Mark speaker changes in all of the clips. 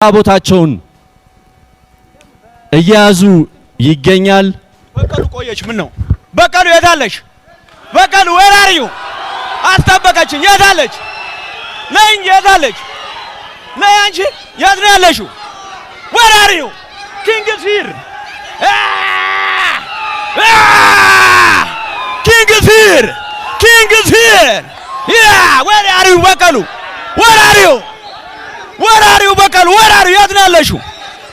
Speaker 1: ቦታቸውን እየያዙ ይገኛል።
Speaker 2: በቀሉ ቆየች። ምን ነው በቀሉ የታለሽ? በቀሉ where are you? አስጠበቀችኝ። የታለች? ነይ እንጂ፣ የታለች? ነይ አንቺ፣ የት ነው ያለሽው? Where are you? King is here, king is here, king is here, yeah. Where are you በቀሉ? Where are you? Where are you በቀሉ? Where are you? የት ነው ያለሽው?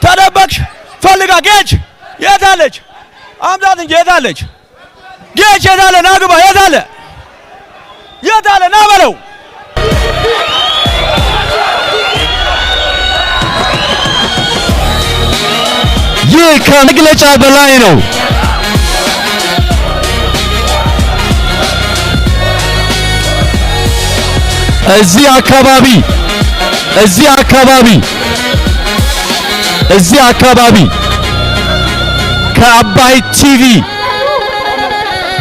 Speaker 2: ተደበቅሽ? ፈልጋ ጌች የታለች? አምጣት እንጂ፣ የታለች? ጌች የታለ? ና ግባ። የታለ? የታለ? ና በለው።
Speaker 1: ይህ ከመግለጫ በላይ ነው። እዚህ አካባቢ፣ እዚህ አካባቢ፣ እዚህ አካባቢ ከአባይ ቲቪ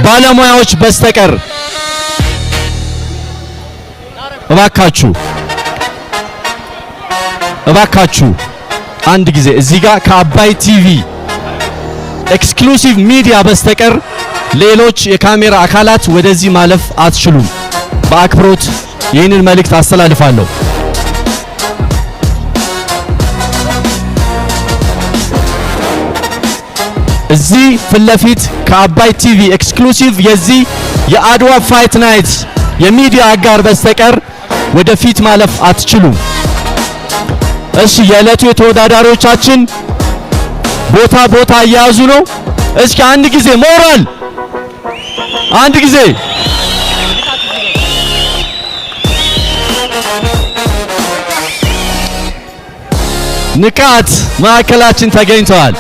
Speaker 1: ባለሙያዎች በስተቀር እባካችሁ፣ እባካችሁ አንድ ጊዜ እዚህ ጋር ከአባይ ቲቪ exclusive ሚዲያ በስተቀር ሌሎች የካሜራ አካላት ወደዚህ ማለፍ አትችሉም። በአክብሮት ይህንን መልእክት አስተላልፋለሁ። እዚህ ፊት ለፊት ከአባይ ቲቪ exclusive የዚህ የአድዋ fight night የሚዲያ አጋር በስተቀር ወደፊት ማለፍ አትችሉም። እሺ፣ የዕለቱ የተወዳዳሪዎቻችን ቦታ ቦታ እየያዙ ነው። እስኪ አንድ ጊዜ ሞራል፣ አንድ ጊዜ። ንቃት ማዕከላችን ተገኝተዋል።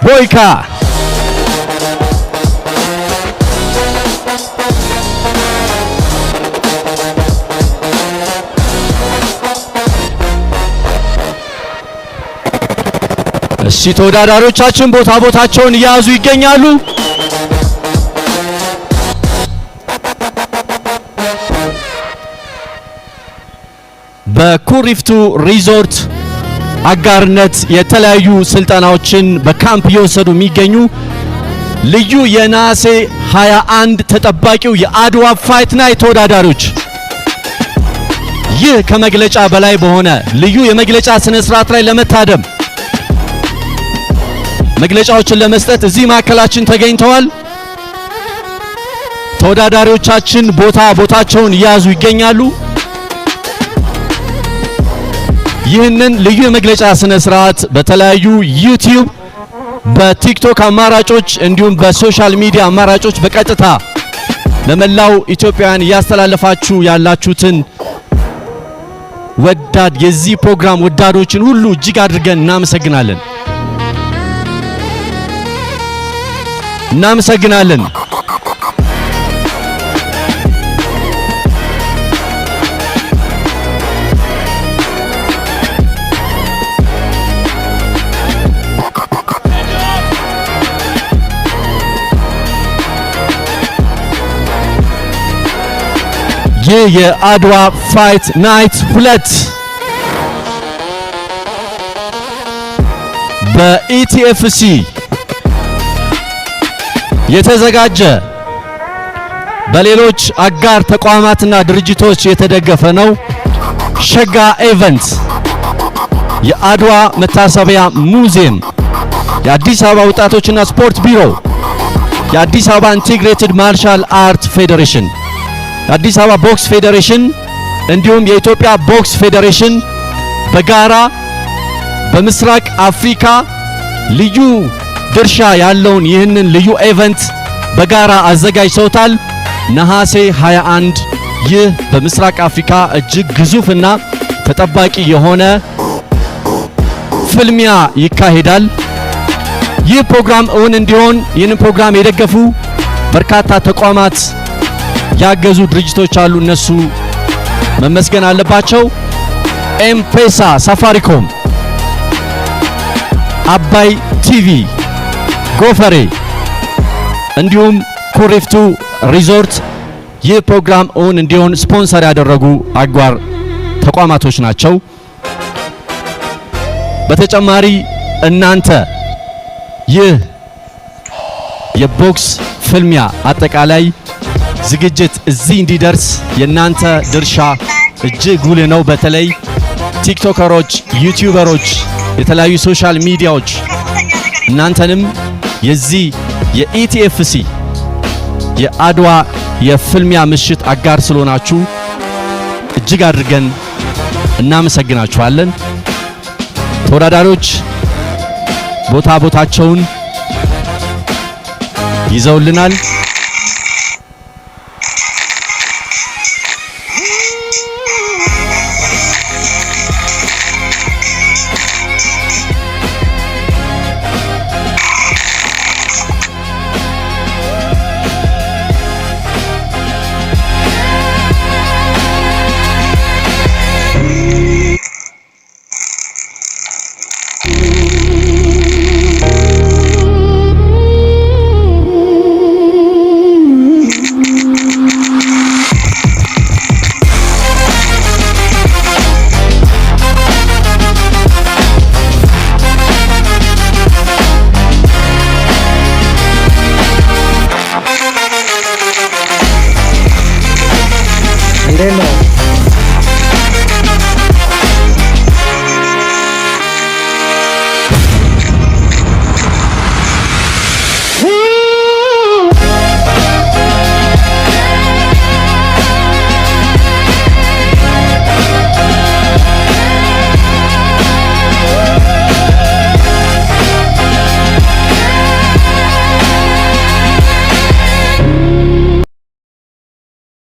Speaker 1: ቦይካ፣ እሺ፣ ተወዳዳሪዎቻችን ቦታ ቦታቸውን እየያዙ ይገኛሉ። በኩሪፍቱ ሪዞርት አጋርነት የተለያዩ ስልጠናዎችን በካምፕ እየወሰዱ የሚገኙ ልዩ የነሐሴ 21 ተጠባቂው የአድዋ fight night ተወዳዳሪዎች ይህ ከመግለጫ በላይ በሆነ ልዩ የመግለጫ ስነ ስርዓት ላይ ለመታደም፣ መግለጫዎችን ለመስጠት እዚህ ማዕከላችን ተገኝተዋል። ተወዳዳሪዎቻችን ቦታ ቦታቸውን እየያዙ ይገኛሉ። ይህንን ልዩ የመግለጫ ስነ ስርዓት በተለያዩ ዩቲዩብ፣ በቲክቶክ አማራጮች እንዲሁም በ social media አማራጮች በቀጥታ ለመላው ኢትዮጵያውያን እያስተላለፋችሁ ያላችሁትን ወዳድ የዚህ ፕሮግራም ወዳዶችን ሁሉ እጅግ አድርገን እናመሰግናለን። እናመሰግናለን። ይህ የአድዋ fight night 2 በኢቲኤፍሲ የተዘጋጀ፣ በሌሎች አጋር ተቋማትና ድርጅቶች የተደገፈ ነው። ሸጋ event፣ የአድዋ መታሰቢያ ሙዚየም፣ የአዲስ አበባ ወጣቶችና ስፖርት ቢሮ፣ የአዲስ አበባ integrated martial art ፌዴሬሽን፣ የአዲስ አበባ ቦክስ ፌዴሬሽን እንዲሁም የኢትዮጵያ ቦክስ ፌዴሬሽን በጋራ በምስራቅ አፍሪካ ልዩ ድርሻ ያለውን ይህንን ልዩ event በጋራ አዘጋጅተውታል። ነሐሴ 21 ይህ በምስራቅ አፍሪካ እጅግ ግዙፍና ተጠባቂ የሆነ ፍልሚያ ይካሄዳል። ይህ ፕሮግራም እውን እንዲሆን ይህንን ፕሮግራም የደገፉ በርካታ ተቋማት፣ ያገዙ ድርጅቶች አሉ። እነሱ መመስገን አለባቸው። ኤምፔሳ፣ ሳፋሪኮም፣ አባይ ቲቪ፣ ጎፈሬ እንዲሁም ኩሪፍቱ ሪዞርት ይህ ፕሮግራም እውን እንዲሆን ስፖንሰር ያደረጉ አጋር ተቋማቶች ናቸው። በተጨማሪ እናንተ ይህ የቦክስ ፍልሚያ አጠቃላይ ዝግጅት እዚህ እንዲደርስ የእናንተ ድርሻ እጅግ ጉልህ ነው። በተለይ ቲክቶከሮች፣ ዩቲዩበሮች፣ የተለያዩ social ሚዲያዎች እናንተንም የዚህ የ ETFC የአድዋ የፍልሚያ ምሽት አጋር ስለሆናችሁ እጅግ አድርገን እናመሰግናችኋለን። ተወዳዳሪዎች ቦታ ቦታቸውን ይዘውልናል።
Speaker 3: እንዴት ነው?